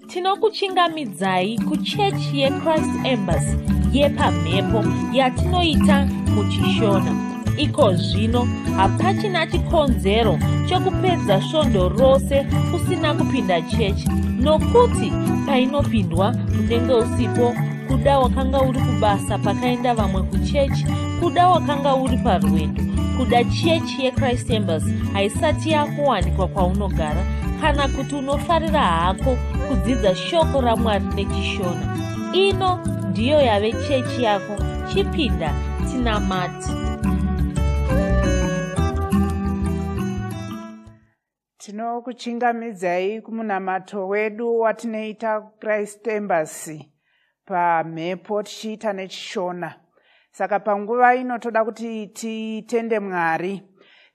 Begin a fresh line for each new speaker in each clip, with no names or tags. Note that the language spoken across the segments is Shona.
Tinokuchingamidzai kuchechi yeChrist Embassy yepamhepo yatinoita muchiShona. Iko zvino hapachina chikonzero chokupedza svondo rose usina kupinda chechi, nokuti painopindwa unenge usipo. Kuda wakanga uri kubasa pakaenda vamwe kuchechi, kuda wakanga uri parwendo, kuda chechi yeChrist Embassy haisati yakuwanikwa kwaunogara, kana kuti unofarira hako kudzidza shoko raMwari nechiShona. Ino ndiyo yave chechi yako. Chipinda tinamate.
Tinokuchingamidzai kumunamato wedu watinoita kuChrist Embassy pamhepo tichiita nechiShona. Saka panguva ino toda kuti titende Mwari.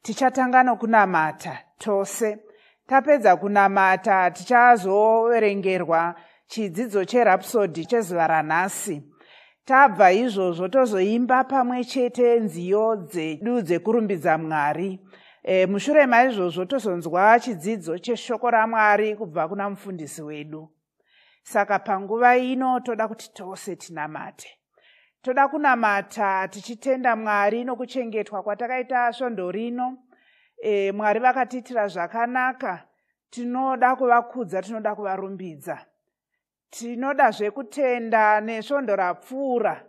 Tichatanga nokunamata tose. Tapedza kunamata tichazoverengerwa chidzidzo cheRhapsody chezuva ranhasi. Tabva izvozvo tozoimba pamwe chete nziyo dzedu dzekurumbidza Mwari. Mushure maizvozvo tozonzwa chidzidzo cheshoko raMwari kubva kuna mufundisi wedu. Saka panguva ino toda kuti tose tinamate. Toda kunamata tichitenda Mwari nokuchengetwa kwatakaita svondo rino. Mwari vakatiitira zvakanaka, tinoda kuvakudza, tinoda kuvarumbidza. Tinodazve kutenda nesvondo rapfuura.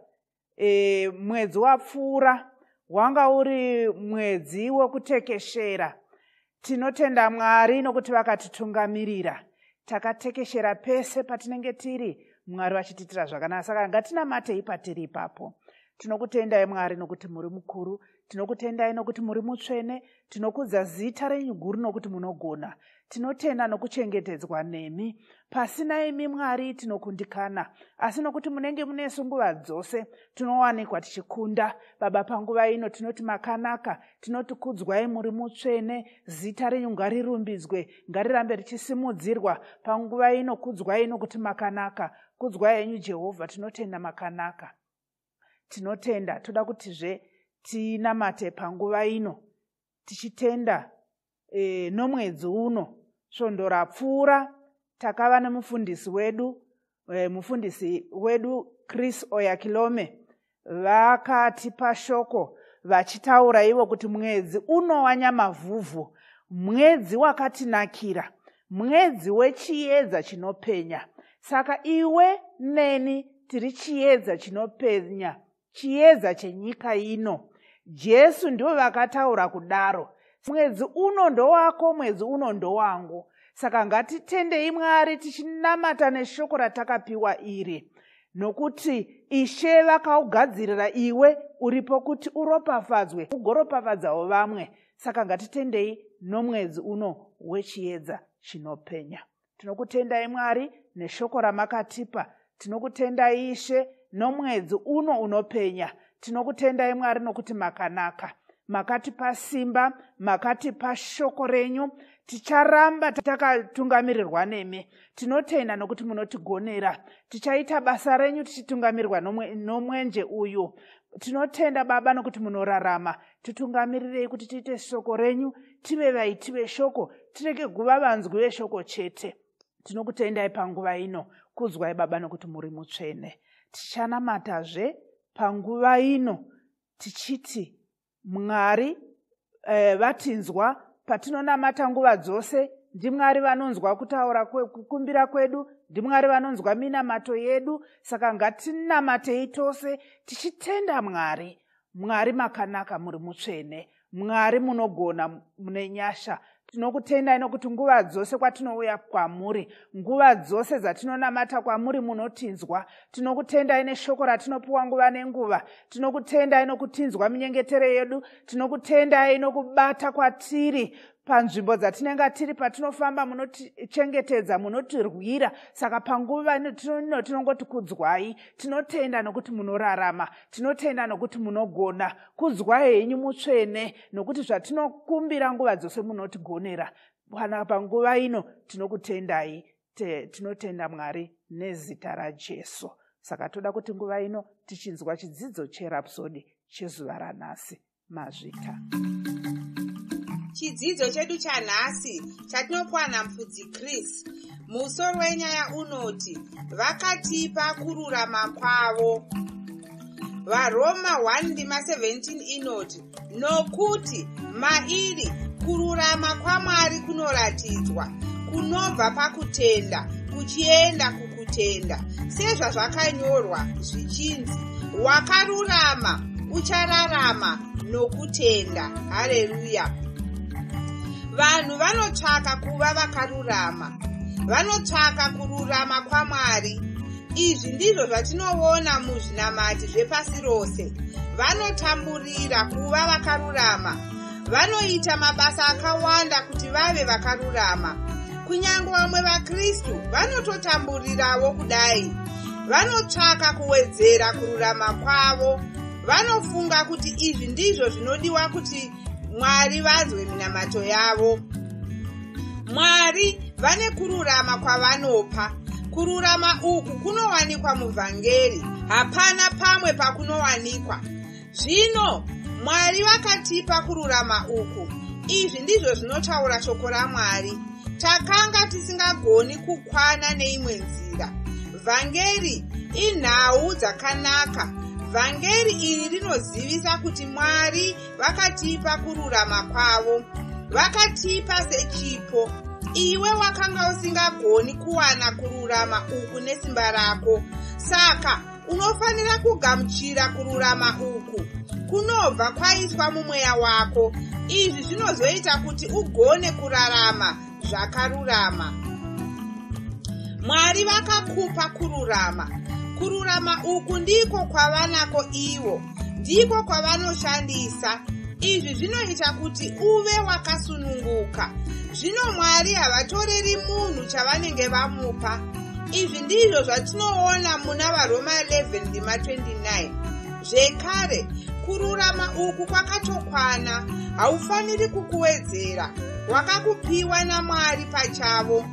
Mwedzi wapfuura wanga uri mwedzi wekutekeshera. Tinotenda Mwari nokuti vakatitungamirira. Takatekeshera pese patinenge tiri, Mwari vachitiitira zvakanaka. Saka ngatinamatei patiri ipapo. Tinokutendai Mwari nokuti muri mukuru. Tinokutendai nokuti muri mutsvene. Tinokudza zita renyu guru nokuti munogona. Tinotenda nokuchengetedzwa nemi. Pasina imi Mwari tinokundikana, asi nokuti munenge munesu nguva dzose tinowanikwa tichikunda. Baba, panguva ino tinoti makanaka, tinoti kudzwai muri mutsvene, zita renyu ngarirumbidzwe, ngarirambe richisimudzirwa. Panguva ino kudzwai nokuti makanaka, kudzwai henyu Jehovha, tinotenda makanaka. Tinotenda, toda kutizve tinamate panguva ino tichitenda nomwedzi uno. Svondo rapfuura takava nemufundisi wedu, mufundisi wedu Chris Oyakilome, vakatipa shoko vachitaura ivo kuti mwedzi uno wanyamavhuvhu, mwedzi wakatinakira, mwedzi wechiedza chinopenya. Saka iwe neni tiri chiedza chinopenya, chiedza chenyika ino. Jesu ndivo vakataura kudaro. Mwedzi uno ndowako, mwedzi uno ndowangu. Saka ngatitendei Mwari tichinamata neshoko ratakapiwa iri, nokuti Ishe vakaugadzirira iwe uripo kuti uropafadzwe, ugoropafadzawo vamwe. Saka ngatitendei nomwedzi uno wechiedza chinopenya. Tinokutendai Mwari neshoko ramakatipa. Tinokutendai Ishe nomwedzi uno unopenya. Tinokutendai Mwari nokuti makanaka, makatipa simba, makatipa shoko renyu. Ticharamba takatungamirirwa nemi. Tinotenda nokuti munotigonera. Tichaita basa renyu tichitungamirirwa nomwenje uyu. Tinotenda Baba nokuti munorarama. Titungamirirei kuti tiite shoko renyu, tive vaiti veshoko, tirege kuva vanzwi veshoko chete. Tinokutendai panguva ino. Kudzwai Baba nokuti muri mutsvene. Tichanamatazve panguva ino tichiti Mwari vatinzwa patinonamata nguva dzose. NdiMwari vanonzwa kutaura kukumbira kwedu, ndiMwari vanonzwa minamato yedu. Saka ngatinamatei tose tichitenda Mwari. Mwari makanaka, muri mutsvene. Mwari munogona, mune nyasha. Tinokutendai nokuti nguva dzose kwatinouya kwamuri, nguva dzose dzatinonamata kwamuri munotinzwa. Tinokutendai neshoko ratinopiwa nguva nenguva. Tinokutendai nokutinzwa minyengetero yedu. Tinokutendai nokubata kwatiri panzvimbo dzatinenge tiri, patinofamba munotichengetedza, munotirwira. Saka panguva ino tinongoti kudzwai. Tinotenda nokuti munorarama, tinotenda nokuti munogona. Kudzwai henyu mutsvene, nokuti zvatinokumbira nguva dzose munotigonera. Kana panguva ino tinokutendai, tinotenda Mwari nezita raJesu. Saka toda kuti nguva ino tichinzwa chidzidzo cheRhapsody chezuva ranhasi. Mazvita.
Chidzidzo chedu chanhasi chatinopiwa namufudzi Chris Musoro wenyaya unoti vakatipa kururama kwavo. VaRoma 1 ndima 17 inoti nokuti mairi kururama kwaMwari kunoratidzwa kunobva pakutenda kuchienda kukutenda sezvazvakanyorwa zvichinzi wakarurama uchararama nokutenda. Hareruya! Vanhu vanotsvaka kuva vakarurama, vanotsvaka kururama kwaMwari. Izvi ndizvo zvatinoona muzvinamati zvepasi rose. Vanotamburira kuva vakarurama, vanoita mabasa akawanda kuti vave vakarurama. Kunyange vamwe vaKristu vanototamburirawo kudai. Vanotsvaka kuwedzera kururama kwavo. Vanofunga kuti izvi ndizvo zvinodiwa kuti Mwari vanzwe minamato yavo. Mwari vane kururama kwavanopa. Kururama uku kunowanikwa muvhangeri, hapana pamwe pakunowanikwa. Zvino Mwari vakatipa kururama uku. Izvi ndizvo zvinotaura shoko raMwari. Takanga tisingagoni kukwana neimwe nzira. Vhangeri inhau dzakanaka. Vhangeri iri rinozivisa kuti Mwari vakatipa kururama kwavo. Vakatipa sechipo. Iwe wakanga usingagoni kuwana kururama uku nesimba rako. Saka unofanira kugamuchira kururama uku kunobva kwaiswa mumweya wako. Izvi zvinozoita kuti ugone kurarama zvakarurama. Mwari vakakupa kururama. Kururama uku ndiko kwavanako ivo, ndiko kwavanoshandisa. Izvi zvinoita kuti uve wakasununguka. Zvino Mwari havatoreri munhu chavanenge vamupa. Izvi ndizvo zvatinoona muna vaRoma 11 ndima 29. Zvekare, kururama uku kwakatokwana, haufaniri kukuwedzera, wakakupiwa naMwari pachavo.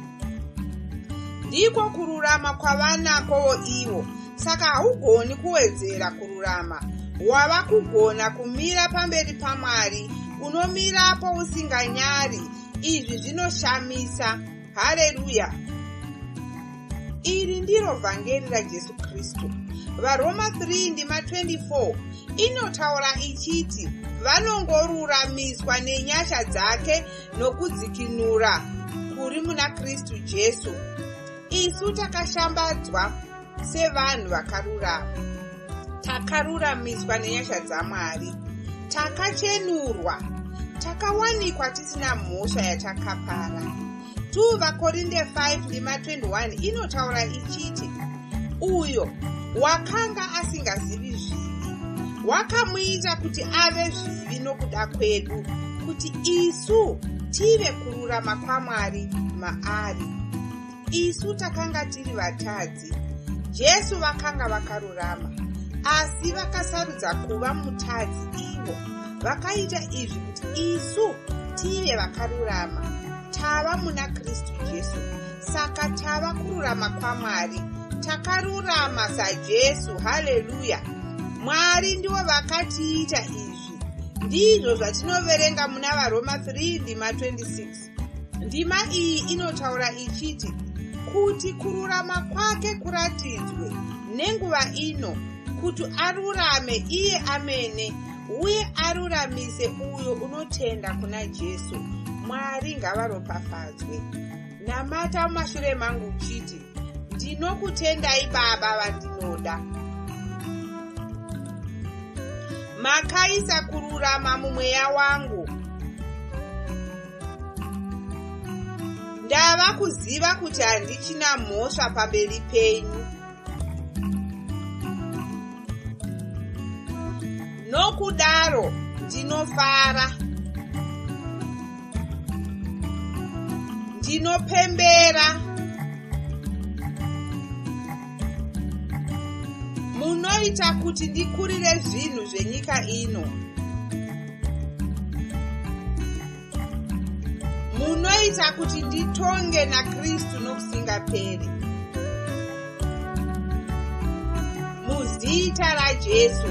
Ndiko kururama kwavanakowo ivo, saka haugoni kuwedzera kururama. Wava kugona kumira pamberi paMwari, unomirapo usinganyari. Izvi zvinoshamisa. Hareruya! Iri ndiro vhangeri raJesu Kristu. VaRoma 3 ndima 24 inotaura ichiti vanongoruramiswa nenyasha dzake nokudzikinura kuri muna Kristu Jesu. Isu takashambadzwa sevanhu vakarurama. Takaruramiswa nenyasha dzaMwari. Takachenurwa. Takawanikwa tisina mhosva yatakapara. 2 VaKorinde 5 ndima 21 inotaura ichiti uyo wakanga asingazivi zvivi wakamuita kuti ave zvivi nokuda kwedu kuti isu tive kururama kwaMwari maari. Isu takanga tiri vatadzi, Jesu vakanga vakarurama, asi vakasarudza kuva mutadzi ivo. Vakaita izvi kuti isu tive vakarurama. Tava muna Kristu Jesu, saka tava kururama kwaMwari. Takarurama saJesu. Haleluya! Mwari ndivo vakatiita izvi. Ndizvo zvatinoverenga muna vaRoma 3 ndima 26. Ndima iyi inotaura ichiti kuti kururama kwake kuratidzwe nenguva ino, kuti arurame iye amene uye aruramise uyo unotenda kuna Jesu. Mwari ngavaropafadzwe. Namata mumashure mangu uchiti, Ndinokutendai Baba vandinoda. Makaisa kururama mumweya wangu. Ndava kuziva kuti handichina mhosva pamberi penyu. Nokudaro ndinofara. Ndinopembera. Munoita kuti ndikurire zvinhu zvenyika ino. Munoita kuti nditonge naKristu nokusingaperi. Muzita raJesu.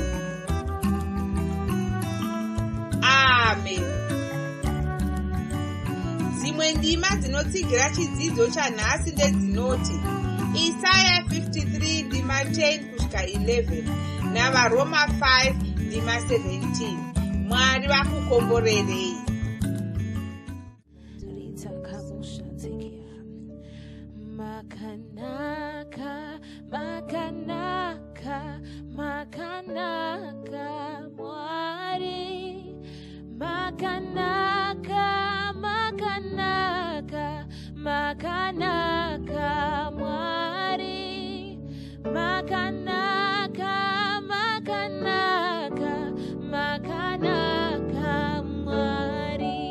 Amen. Dzimwe ndima dzinotsigira chidzidzo chanhasi ndedzinoti Isaya 53 ndima 10 kusvika 11 naVaroma 5 ndima 17. Mwari vakukomborerei.
Makanaka, makanaka, makanaka, Mwari. Makanaka, makanaka, makanaka, Mwari. Makanaka, makanaka, makanaka, Mwari.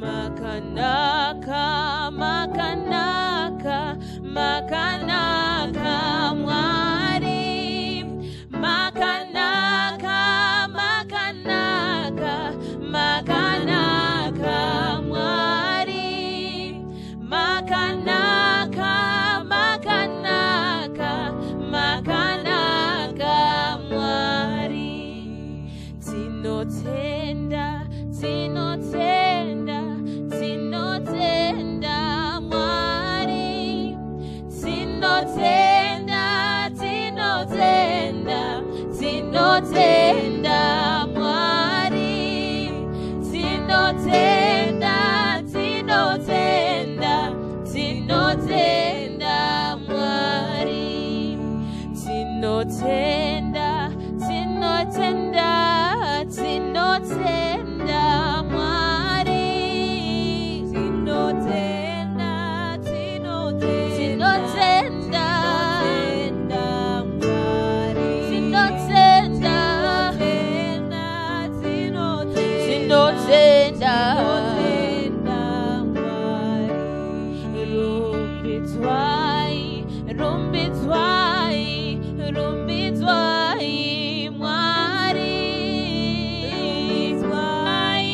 Makanaka, makanaka, makanaka, Mwari. Makanaka, makanaka, makanaka, Mwari. Makanaka, makanaka, makanaka, Mwari. Tinotenda, tinotenda, tinotenda, Mwari. Tinotenda, tinotenda, tinotenda, Mwari. Tinotenda, tinotenda, tinotenda, Mwari. Tinotenda, tinotenda, tinotenda, Mwari. Tinotenda, tinotenda, tinotenda, Mwari. Tinotenda, tinotenda, tinotenda, Mwari. Rumbidzwai, rumbidzwai, rumbidzwai, Mwari. Rumbidzwai,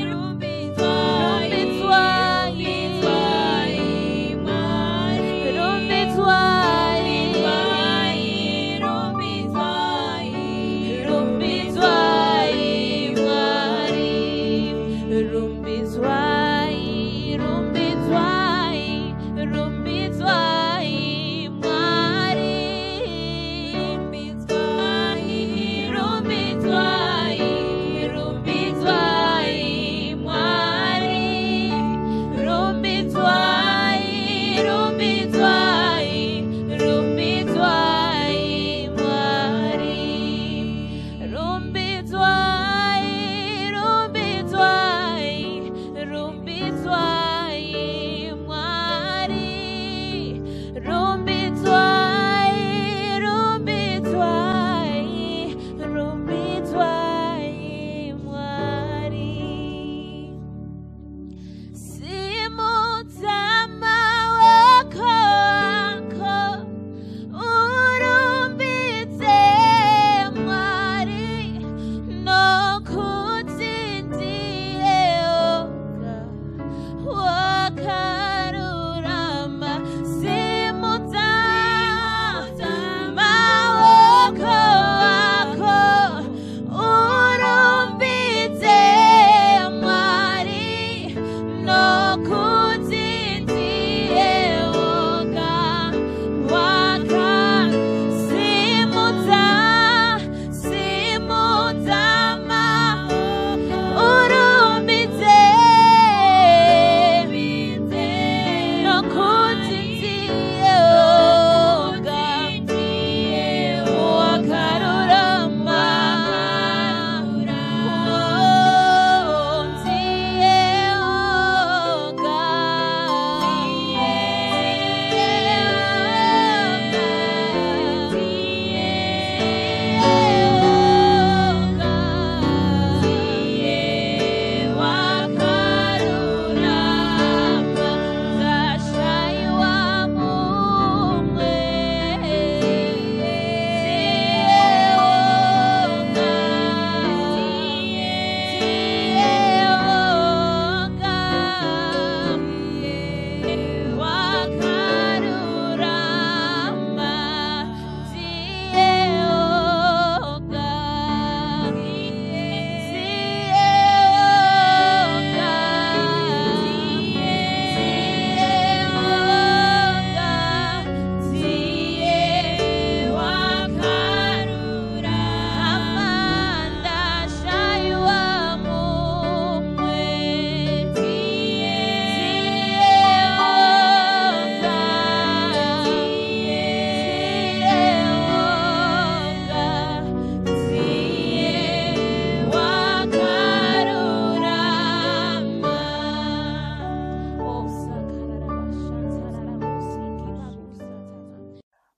rumbidzwai, Mwari. Rumbidzwai, rumbidzwai, rumbidzwai, Mwari. Rumbidzwai, rumbidzwai, rumbidzwai, Mwari.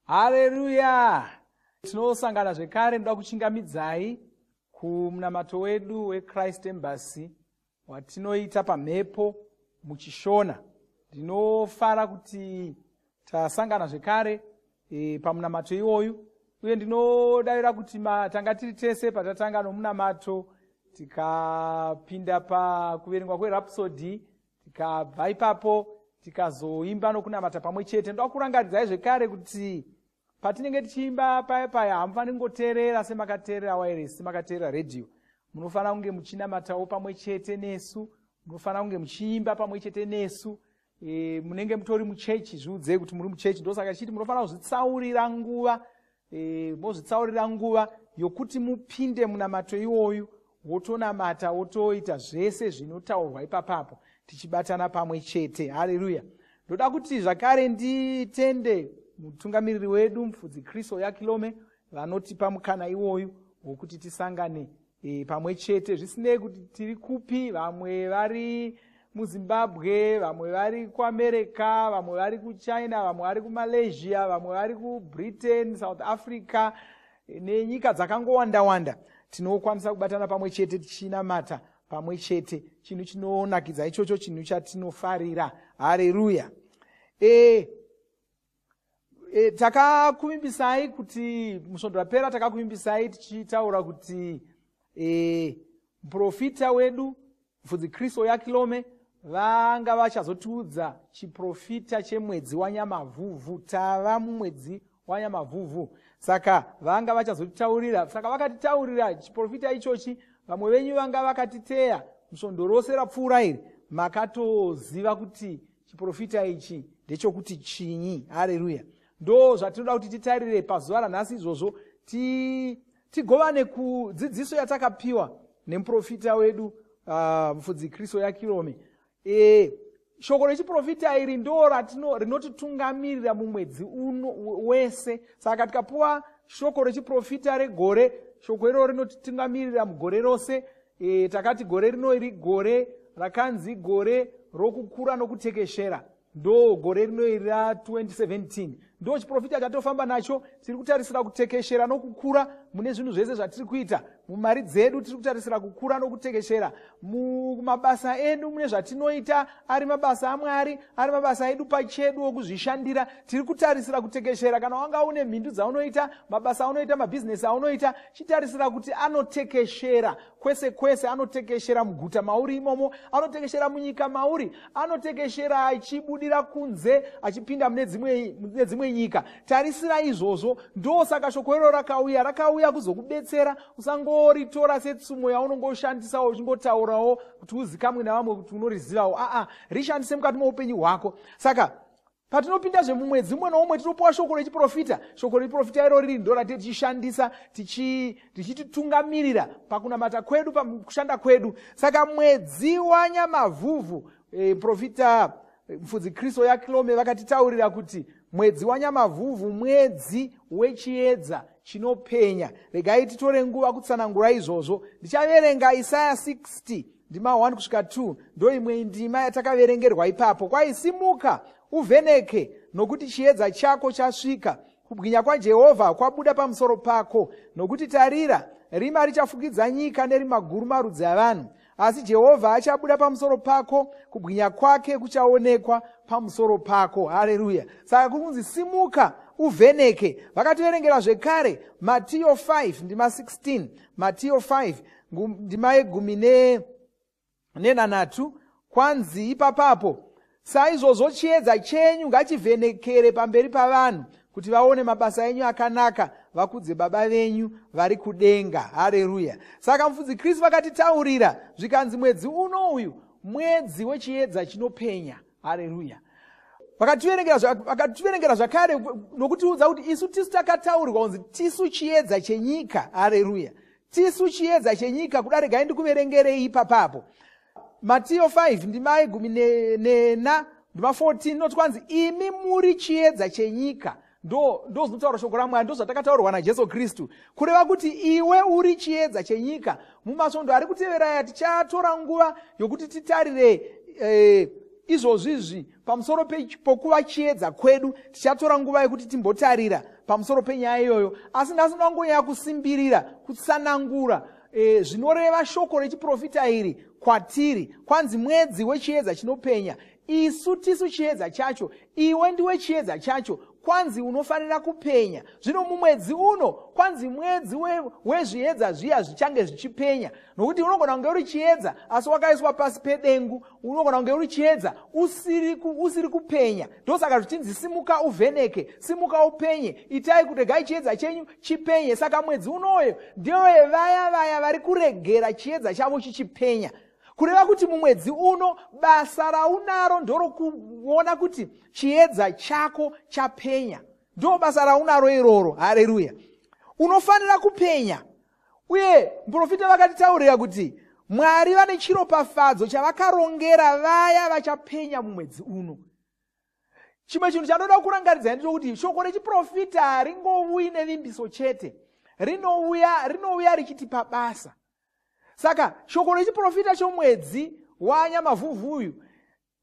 Hareruya! Tinosangana zvekare. Ndoda kuchingamidzai kumunamato wedu weChrist Embassy watinoita pamhepo muchiShona. Ndinofara kuti tasangana zvekare pamunamato iwoyu, uye ndinodavira kuti tanga tiri tese patatanga nomunamato, tikapinda pakuverengwa kweRhapsody, tikabva ipapo tikazoimba nokunamata pamwe chete. Ndoda kurangaridzai zvekare kuti patinenge tichiimba paya paya, hamufaniri kungoteerera semakateerera wairesi, semakateerera redhiyo. Munofanira kunge muchinamatawo pamwe chete nesu, munofanira kunge muchiimba pamwe chete nesu. Munenge mutori muchechi, zviudzei kuti muri muchechi. Ndosaka chiti munofanira kuzvitsaurira nguva, mozvitsaurira nguva yokuti mupinde munamato iwoyu, wotonamata, wotoita zvese zvinotaurwa ipapapo, tichibatana pamwe chete. Haleluya! Ndoda kuti zvakare nditende mutungamiriri wedu, Mufudzi Kristo Yakilome, vanotipa mukana iwoyu wokuti tisangane pamwe chete, zvisinei kuti tiri kupi. Vamwe vari muZimbabwe, vamwe vari kuAmerica, vamwe vari kuChina, vamwe vari kuMalaysia, vamwe vari kuBritain, South Africa nenyika dzakangowanda wanda. Tinokwanisa kubatana pamwe chete tichinamata pamwe chete. Chinhu chinonakidza ichocho, chinhu chatinofarira. Hareruya! Takakuvimbisai kuti musvondo rapera, takakuvimbisai tichitaura kuti muprofita wedu, Mufudzi Kristo Yakilome, vanga vachazotiudza chiprofita chemwedzi waNyamavhuvhu. Tava mumwedzi waNyamavhuvhu, saka vanga vachazotitaurira. Saka vakatitaurira chiprofita ichochi. Vamwe venyu vanga vakatiteya musvondo rose rapfuura iri, makatoziva kuti chiprofita ichi ndechokuti chinyi. Hareruya! Ndo zvatinoda kuti titarire pazuva ranhasi izvozvo, tigovane kudzidziso yatakapiwa nemuprofita wedu, Mufudzi Kristo Yakirome. Shoko rechiprofita iri ndo rinotitungamirira mumwedzi uno wese. Saka tikapuwa shoko rechiprofita regore, shoko iroro rinotitungamirira mugore rose. Takati gore rino iri gore rakanzi gore rokukura nokutekeshera. Ndo gore rino iri ra2017, ndo chiprofita chatofamba nacho. Tiri kutarisira kutekeshera nokukura mune zvinhu zvese zvatiri kuita. Mumari dzedu tiri kutarisira kukura nokutekeshera, mumabasa edu, mune zvatinoita, ari mabasa aMwari, ari mabasa edu pachedu okuzvishandira, tiri kutarisira kutekeshera. Kana wanga une mhindu dzaunoita, mabasa aunoita, mabhizinesi aunoita, chitarisira kuti anotekeshera kwese kwese. Anotekeshera muguta mauri imomo, anotekeshera munyika mauri, anotekeshera achibudira kunze, achipinda mune dzimwe nyika. Tarisira izvozvo. Ndosaka shoko iro rakauya kuzokubetsera. Usangoritora setsumo yaunongoshandisawo, uchingotaurawo kuti uzikamwe navamwe kuti unorizivawo. Aa, rishandise mukati moupenyu hwako. Saka patinopindazve mumwedzi mumwe noumwe, tinopiwa shoko rechiprofita. Shoko rechiprofita iro riri ndo ratiri tichishandisa tichititungamirira pakunamata kwedu, pakushanda kwedu. Saka mwedzi waNyamavhuvhu, profita Mufudzi Kristo Yakilome vakatitaurira kuti mwedzi waNyamavhuvhu mwedzi wechiedza chinopenya. Regai titore nguva kutsanangura izvozvo. Ndichaverenga Isaya 60 ndima 1 kusvika 2. Ndo imwe ndima yatakaverengerwa ipapo. Kwaisimuka uvheneke, nokuti chiedza chako chasvika, kubwinya kwaJehovha kwabuda pamusoro pako. Nokuti tarira, rima richafukidza nyika, nerima guru marudzi avanhu, asi Jehovha achabuda pamusoro pako, kubwinya kwake kuchaonekwa pamusoro pako. Haleluya! Saka kuri kunzi simuka uvheneke. Vakativerengera zvekare Matiyo 5 ndima 16, Matiyo 5 ndima yegumi nenhanhatu. Kwanzi ipapapo, "Saizvozvo chiedza chenyu ngachivhenekere pamberi pavanhu, kuti vaone mabasa enyu akanaka, vakudze Baba venyu vari kudenga." Haleluya! Saka Mufudzi Kristu vakatitaurira, zvikanzi mwedzi uno uyu mwedzi wechiedza chinopenya. Haleluya! Vakativerengera zvakare nokutiudza kuti isu tisu takataurirwa kunzi tisu chiedza chenyika. Haleluya! Tisu chiedza chenyika. Kuda regai ndikuverengerei ipapapo Matiyo 5 ndima yegumi nena ndima 14, inoti kwanzi, "Imi muri chiedza chenyika." Ndo zvinotaura shoko raMwari, ndo zvatakataurirwa naJesu Kristu, kureva kuti iwe uri chiedza chenyika. Mumasvondo ari kutevera aya tichatora nguva yokuti titarire Izvozvizvi pamusoro pokuva chiedza kwedu, tichatora nguva yekuti timbotarira pamusoro penyaya iyoyo, asi nhasi ndoda kungonyanya kusimbirira kutsanangura zvinoreva shoko rechiprofita iri kwatiri. Kwanzi mwedzi wechiedza chinopenya, isu tisu chiedza chacho, iwe ndiwe chiedza chacho. Kwanzi unofanira kupenya. Zvino mumwedzi uno kwanzi mwedzi wezviedza zviya zvichange zvichipenya, nokuti unogona kunge uri chiedza asi wakaiswa pasi pedengu, unogona kunge uri chiedza usiri kupenya. Ndosaka zvichinzi simuka uvheneke, simuka upenye, itai kuti regai chiedza chenyu chipenye. Saka mwedzi unoyo ndewe vaya vaya vari kuregera chiedza chavo chichipenya. Kureva kuti mumwedzi uno basa raunaro ndorokuona kuti chiedza chako chapenya. Ndo basa raunaro iroro. Hareruya. Unofanira kupenya. Uye muprofita vakatitaurira kuti Mwari vane chiropafadzo chavakarongera vaya vachapenya mumwedzi uno. Chimwe chinhu chandoda kurangaridzai ndechekuti shoko rechiprofita haringouyi nevimbiso chete, rinouya richitipa basa. Saka shoko rechiprofita chomwedzi waNyamavhuvhu uyu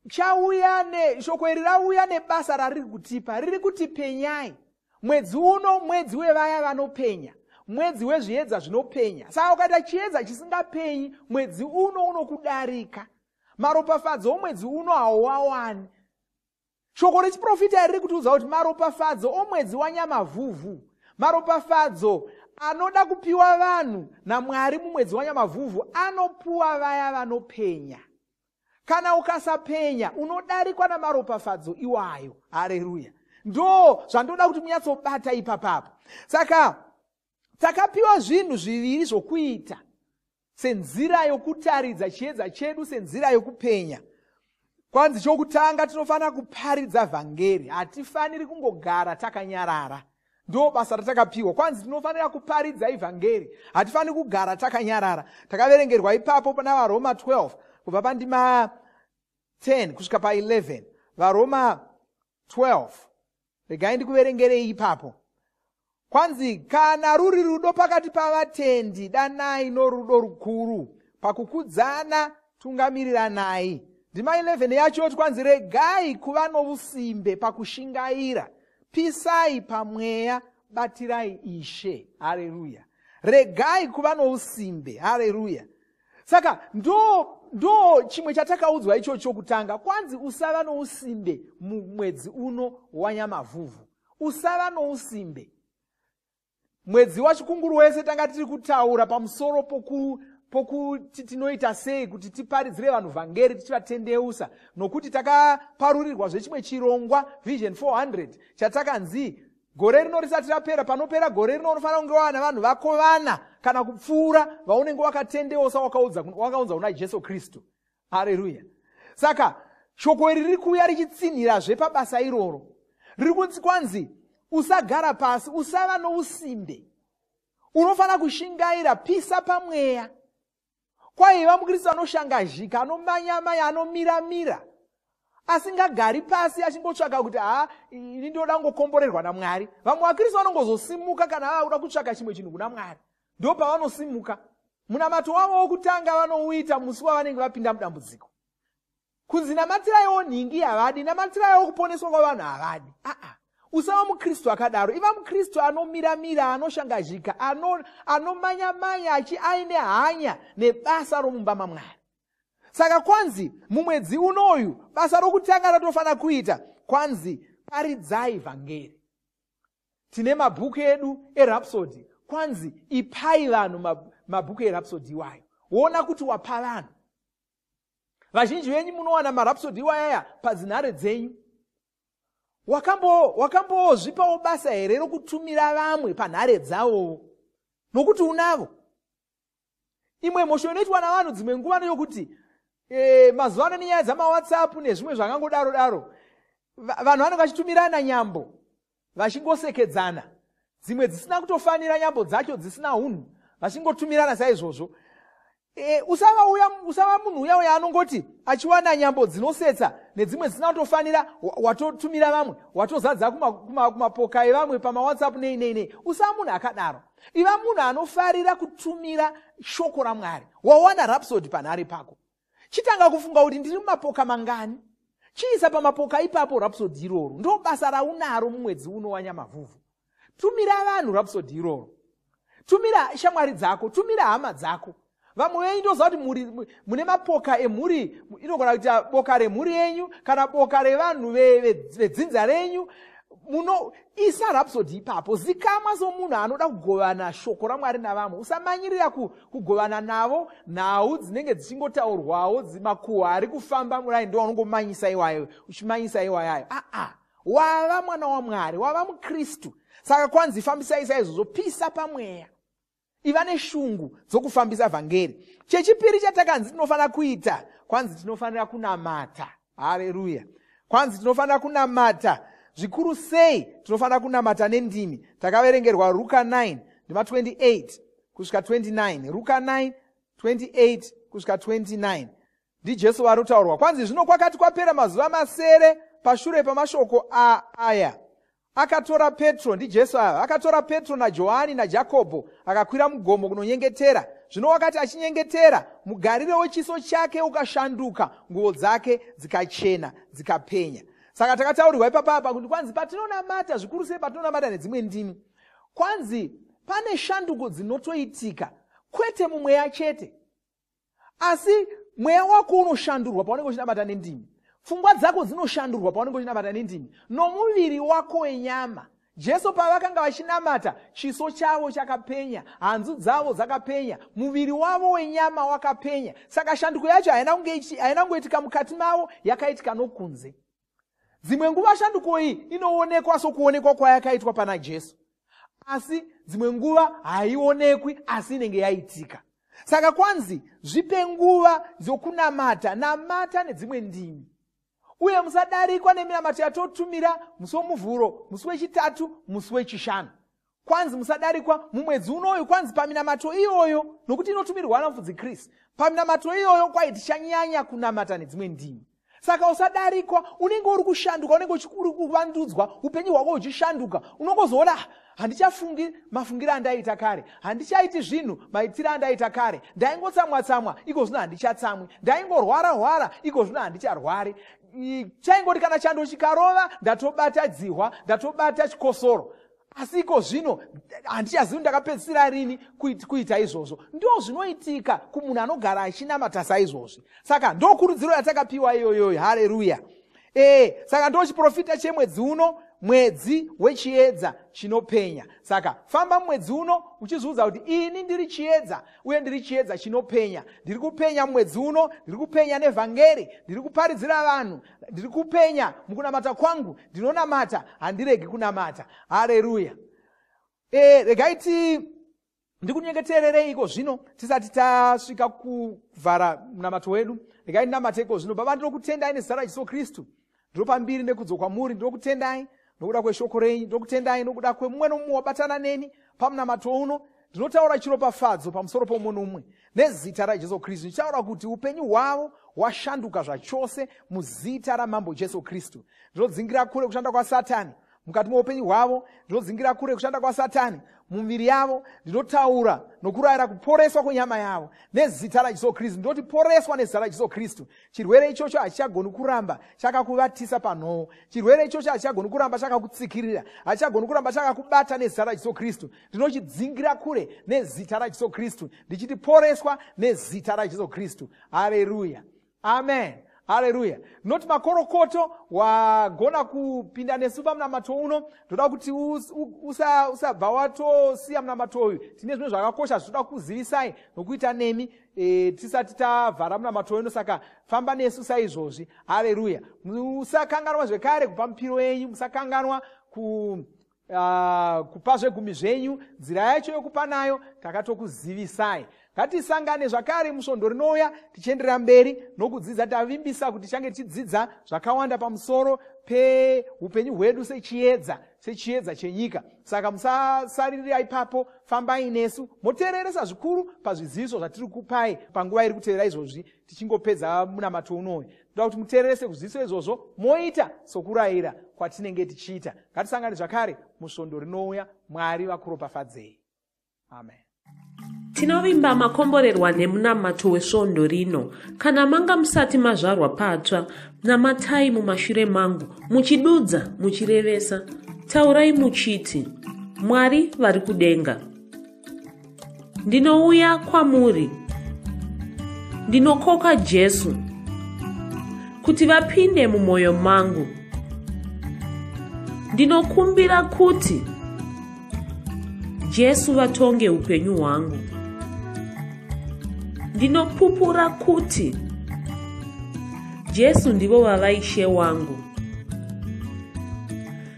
chauya neshoko iri, rauya nebasa rariri kutipa, riri kuti penyai. Mwedzi uno mwedzi wevaya vanopenya, mwedzi wezviedza zvinopenya. Saka ukaita chiedza chisingapenyi, mwedzi uno unokudarika. Maropafadzo omwedzi uno hauwawani. Shoko rechiprofita riri kutiudza kuti maropafadzo omwedzi waNyamavhuvhu, maropafadzo anoda kupiwa vanhu naMwari mumwedzi waNyamavhuvhu, anopuwa vaya vanopenya. Kana ukasapenya, unodarikwa namaropafadzo iwayo. Hareruya. Ndo zvandoda kuti munyatsobata ipapapo. Saka takapiwa zvinhu zviviri zvokuita senzira yokutaridza chiedza chedu, senzira yokupenya. Kwanzi chokutanga tinofanira kuparidza vhangeri. Hatifaniri kungogara takanyarara. Ndo basa ratakapiwa. Kwanzi tinofanira kuparidza ivhangeri, hatifaniri kugara takanyarara. Takaverengerwa ipapo pana VaRoma 12 kubva pandima 10 kusvika pa11. VaRoma 12, regai ndikuverengerei ipapo. Kwanzi kana ruri rudo pakati pavatendi, danai norudo rukuru, pakukudzana tungamiriranai. Ndima 11 yacho yoti kwanzi regai kuva nousimbe pakushingaira, pisai pamweya, batirai Ishe. Hareruya. Regai kuva nousimbe. Hareruya. Saka ndo chimwe chatakaudzwa ichocho chokutanga. Kwanzi usava nousimbe mumwedzi uno waNyamavhuvhu. Usava nousimbe. Mwedzi waChikunguru wese tanga tiri kutaura pamusoro pokuti tinoita sei kuti tiparidzire vanhu vhangeri tichivatendeusa, nokuti takaparurirwa zvechimwe chirongwa Vision 400 chatakanzi gore rino risati rapera, panopera gore rino unofanira kunge wana vanhu vako vana kana kupfuura vaunenge wakatendeusa, wakaunza kuna Jesu Kristu. Hareruya. Saka shoko iri riri kuuya richitsinhirazve pabasa iroro. Riri kunzi kwanzi usagara pasi, usava nousimbe. Unofanira kushingaira, pisa pamweya. Kwaiva muKristu anoshangazhika, anomanya-manya, anomira-mira, asingagari pasi achingotsvaka kuti ha, ini ndoda kungokomborerwa naMwari. Vamwe vaKristu vanongozosimuka kana vava kuda kutsvaka chimwe chinhu kuna Mwari. Ndo pavanosimuka. Munamato wavo wokutanga vanouita musi wavanenge vapinda mudambudziko. Kunzi namatiraiwo nhingi havadi, namatiraiwo kuponeswa kwavanhu havadi. Aa, usava muKristu akadaro. Iva muKristu anomiramira, anoshangazhika, anomanya-manya achi aine hanya nebasa romumba maMwari. Saka kwanzi mumwedzi unoyu basa rokutanga ratofanira kuita kwanzi paridzai vhangeri. Tine mabhuku edu eRhapsody. Kwanzi ipai vanhu mabhuku eRhapsody iwayo. Woona kuti wapa vanhu. Vazhinji venyu munowana maRhapsody iwayaya padzinhare dzenyu. Wakambozvipawo basa here rokutumira vamwe panhare dzavowo? Nokuti unavo. Imwe mhosho inoitwa navanhu dzimwe nguva ndeyokuti mazuva ano nenyaya dzamaWhatsApp nezvimwe zvakangodaro daro, vanhu vanenge vachitumirana nyambo vachingosekedzana, dzimwe dzisina kutofanira, nyambo dzacho dzisina hunhu, vachingotumirana saizvozvo. Usava munhu uya uya anongoti achiwana nyambo dzinosetsa nedzimwe dzisina kutofanira, watotumira vamwe, watozadza kumapoka evamwe pamaWhatsApp nei nei nei. Usava munhu akadaro. Iva munhu anofarira kutumira shoko raMwari. Wawana Rhapsody panhare pako, chitanga kufunga kuti ndiri mumapoka mangani. Chiisa pamapoka ipapo Rhapsody iroro. Ndo basa raunaro mumwedzi uno waNyamavhuvhu. Tumira vanhu Rhapsody iroro. Tumira shamwari dzako, tumira hama dzako. Vamwe venyu ndoziva kuti mhuri, mune mapoka emhuri, inogona kuita boka remhuri yenyu kana boka revanhu vedzinza renyu. Munoisa Rhapsody ipapo. Zikamwa somunhu anoda kugovana shoko raMwari navamwe. Usamanyirira kugovana navo nhau dzinenge dzichingotaurwawo, makuhwa ari kufamba murai ndo anongomanyisa iwayo, uchimanyisa iwayayo. Aa, wava mwana waMwari, wava muKristu. Saka kwanzi fambisai saizvozvo, pisa pamweya, iva neshungu dzokufambisa vhangeri. Chechipiri chatakanzi tinofanira kuita, kwanzi tinofanira kunamata. Haleluya. Kwanzi tinofanira kunamata zvikuru sei? Tinofanira kunamata nendimi. Takaverengerwa Ruka 9 ndima 28 kusvika 29. Ruka 9 28 kusvika 29, ndiJesu vari. Kwanzi zvino kwakati kwapera mazuva masere pashure pamashoko aya, akatora Petro, ndiJesu ava, akatora Petro naJohani naJakobho, akakwira mugomo kunonyengetera. Zvino wakati achinyengetera, mugariro wechiso chake ukashanduka, nguo dzake dzikachena, dzikapenya. Saka takataurirwa ipapapa kuti kwanzi patinonamata, zvikuru sei patinonamata nedzimwe ndimi, kwanzi pane shanduko dzinotoitika, kwete mumweya chete, asi mweya wako unoshandurwa paunenge uchinamata nendimi, pfungwa dzako dzinoshandurwa paunenge uchinamata nendimi, nomuviri wako wenyama. Jesu pavakanga vachinamata, chiso chavo chakapenya, hanzu dzavo dzakapenya, muviri wavo wenyama wakapenya. Saka shanduko yacho haina kungoitika mukati mavo, yakaitika nokunze. Dzimwe nguva shanduko iyi inoonekwa sokuonekwa kwayakaitwa pana Jesu, asi dzimwe nguva haionekwi, asi inenge yaitika. Saka kwanzi zvipe nguva dzokunamata, namata nedzimwe ndimi. Uye musadarikwa neminamato yatotumira musi woMuvhuro, musi weChitatu, musi weChishanu. Kwanzi musadarikwa mumwedzi unoyu, kwanzi paminamato iyoyo, nokuti inotumirwa namufudzi Chris, paminamato iyoyo kwai tichanyanya kunamata nedzimwe ndimi. Saka usadarikwa, unenge uri kushanduka, unenge uri kuvandudzwa, upenyu hwako huchishanduka. Unongozoona, handichafungi mafungiro andaita kare, handichaiti zvinhu maitiro andaita kare, ndaingotsamwa-tsamwa, iko zvino handichatsamwi, ndaingorwara-rwara, iko zvino handicharwari. Chaingoti kana chando chikarova, ndatobata dzihwa, ndatobata chikosoro, asi iko zvino handichazivi ndakapedzisira rini kuita izvozvo. Ndo zvinoitika kumunhu anogara achinamata saizvozvi. Saka ndokurudziro yatakapiwa iyoyoyo. Haleluya. Saka ndo chiprofita chemwedzi uno, mwedzi wechiedza chinopenya. Saka famba mumwedzi uno uchizviudza kuti ini ndiri chiedza, uye ndiri chiedza chinopenya. Ndiri kupenya mumwedzi uno, ndiri kupenya nevhangeri, ndiri kuparidzira vanhu, ndiri kupenya mukunamata kwangu, ndinonamata, handiregi kunamata. Haleluya. Regai ti ndikunyengetererei iko zvino tisati tasvika kuvhara munamato wedu. Regai ndinamate iko zvino. Baba, ndinokutendai nezita raJesu Kristu. Ndinopa mbiri nekudzo kwamuri. Ndinokutendai nokuda kweshoko renyu, ndinokutendai nokuda kwemumwe nomumwe wabatana neni pamunamato uno. Ndinotaura chiropafadzo pamusoro pomumwe nomumwe nezita raJesu Kristu, ndichitaura kuti upenyu hwavo hwashanduka zvachose muzita raMambo Jesu Kristu. Ndinodzingira kure kushanda kwaSatani mukati meupenyu hwavo, ndinodzingira kure kushanda kwaSatani mumiviri yavo. Ndinotaura nokurayira kuporeswa kwenyama yavo nezita raJesu Kristu. Ndinoti poreswa nezita raJesu Kristu. Chirwere ichocho hachichagoni kuramba chakakuvatisa panhoo, chirwere ichocho hachichagoni kuramba chakakutsikirira, hachichagoni kuramba chakakubata nezita raJesu Kristu. Ndinochidzingira kure nezita raJesu Kristu, ndichiti poreswa nezita raJesu Kristu. Haleluya, amen, haleluya. Ndinoti makorokoto, wagona kupinda nesu pamunamato uno. Ndoda kuti usabva watosiya munamato uyu. Tine zvinhu zvakakosha zvinoda kuzivisai nokuita nemi tisati tavhara munamato uno. Saka famba nesu saizvozvi. Haleluya. Musakanganwa zvekare kupa mupiro yenyu, musakanganwa kupa zvegumi zvenyu. Nzira yacho yokupa nayo takatokuzivisai. Ngatisangane zvakare musvondo rinouya tichienderera mberi nokudzidza. Tavimbisa kuti tichange tichidzidza zvakawanda pamusoro peupenyu hwedu sechiedza, sechiedza chenyika. Saka musasaririra ipapo, fambai nesu, moteereresa zvikuru pazviziviso zvatiri kupai panguva iri kutevera izvozvi tichingopedza munamato unoyu. Ndoda kuti muteererese kuzviziviso izvozvo, moita sokurayira kwatinenge tichiita. Ngatisangane zvakare musvondo rinouya. Mwari vakuropafadzei. Amen.
Tinovimba makomborerwa nemunamato wesvondo rino. Kana manga musati mazvarwa patsva, namatai mumashure mangu, muchidudza, muchirevesa. Taurai muchiti, Mwari vari kudenga. Ndinouya kwamuri. Ndinokoka Jesu kuti vapinde mumwoyo mangu. Ndinokumbira kuti Jesu vatonge upenyu hwangu. Ndinopupura kuti Jesu ndivo vava Ishe wangu.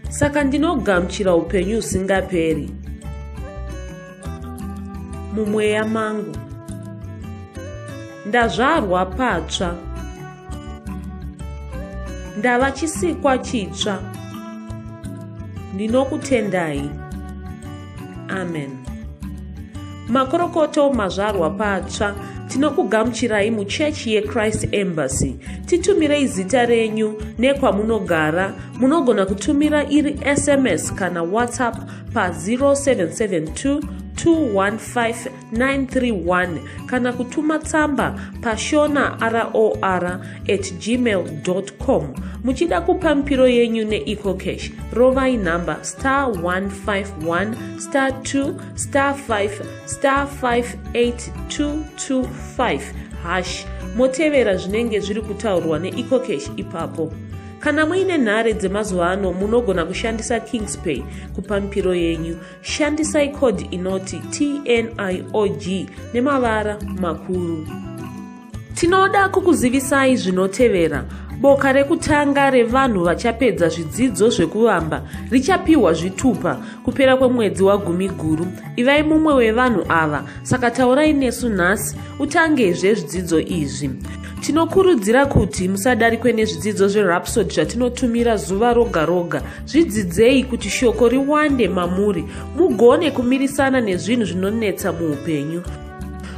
Saka ndinogamuchira upenyu husingaperi mumweya mangu. Ndazvarwa patsva. Ndava chisikwa chitsva. Ndinokutendai. Amen. Makorokoto mazvarwa patsva. Tinokugamuchirai muchechi yeChrist Embassy. Titumirei zita renyu nekwamunogara. Munogona kutumira iri SMS kana WhatsApp pa 0772 215 931 kana kutuma tsamba pashona ror at gmail com. Muchida kupa mipiro yenyu neEcoCash, rovai nhamba star 151 star 2 star 5 star 58225 hash, motevera zvinenge zviri kutaurwa neEcoCash ipapo. Kana muine nhare dzemazuva ano, munogona kushandisa Kingspay kupa mipiro yenyu. Shandisai kodhi inoti TNIOG nemavara makuru. Tinoda kukuzivisai zvinotevera. Boka rekutanga revanhu vachapedza zvidzidzo zvekuvamba richapiwa zvitupa kupera kwemwedzi waGumiguru. Ivai mumwe wevanhu ava, saka taurai nesu nhasi utangezve zvidzidzo izvi. Tinokurudzira kuti musadarikwe nezvidzidzo zveRhapsody zvatinotumira zuva roga roga. Zvidzidzei kuti shoko riwande mamuri, mugone kumirisana nezvinhu zvinonetsa muupenyu.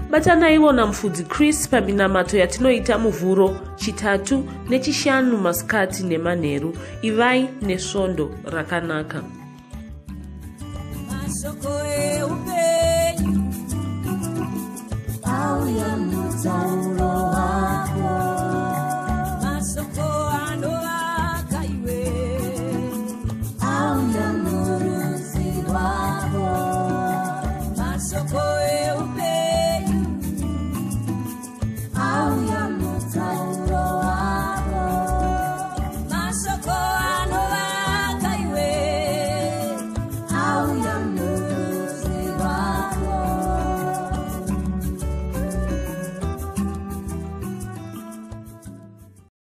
Batanaiwo naMufudzi Chris paminamato yatinoita Muvhuro, Chitatu neChishanu masikati nemanheru. Ivai nesvondo rakanaka.
Mashoko eupenyu auya mutauro.